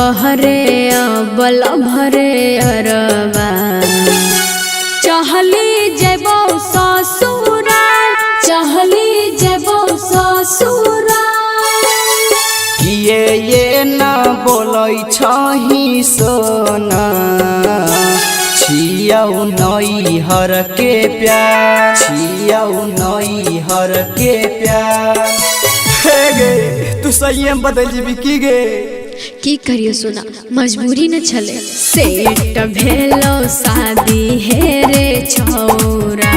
कहरे अबल भरे अरबा चहली जेबो ससुरा चहली जेबो ससुरा। किए ये न बोलै छही सोना छियौ नैहर के प्यार छियौ नैहर के प्यार। हे गे तू सही में बदल जेबी की गे? की करियो सोना मजबूरी न छले। सेट भेलो शादी हे रे छौरा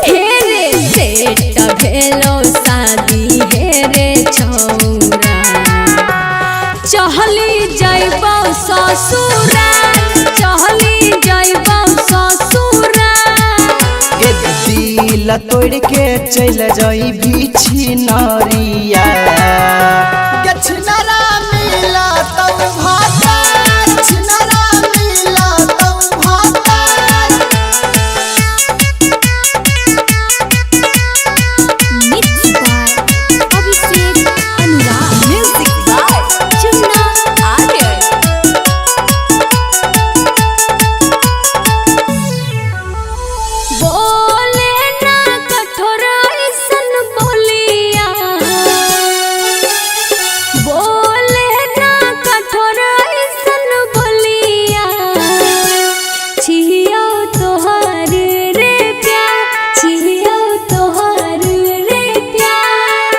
हे रे सेट भेलो शादी हे रे छौरा चहली जइबो ससुरा चहली जइबो ससुरा। गे दिल तोड़ के चल जइबी छिनरिया छिनरा मिला तौ भातार छिनरा मिला तौ भातार। Mix by Abhishek Anurag music by Chunna Arya. बोले ना कठोर ऐसन बोलिया बोले ना कठोर ऐसन बोलिया छियो तोहर रे प्यार छियो तोहर रे प्यार।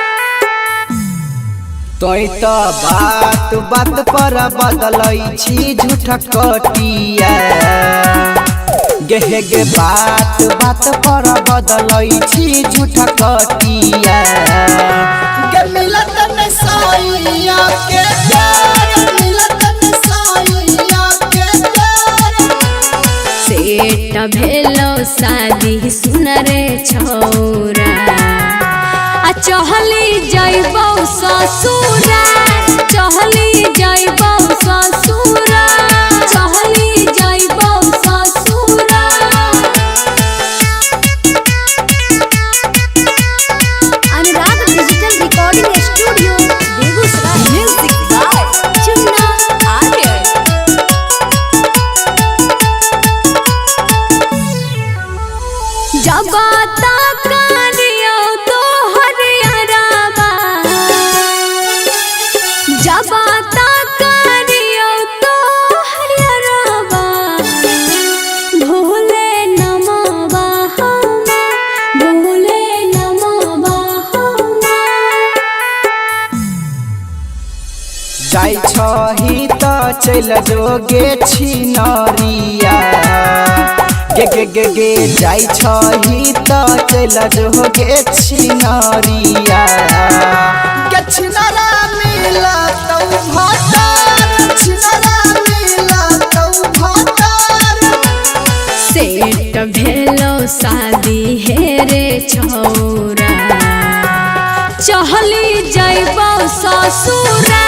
तोय त बात बात पर बदलै छी झूठ कटिया गेहे गे बात बात पर बदलै छी झूठ कटिया। गे मिलत न साइया के प्यार मिलत न साइया के प्यार। सेट भेलो शादी सुन रे छौरा आ चहली जइबो ससुरा चहली जइबो ससुरा चहली जइबो ससुरा। Anurag digital recording studio Begusarai. Music by Chunna Arya. जब तक करियो तोहर अरबा जब तक करियो तोहर अरबा भूले नमवा हमा भूले नमवा हमा। जाइ छही त चल जोगे छिनरिया गे गे गे गे जाइ छही त चल जोगे छिनरिया। गे छिनरा मिला तौ भातार छिनरा मिला तौ भातार। सेट भेलो शादी हे रे छौरा चहली जइबो ससुरा।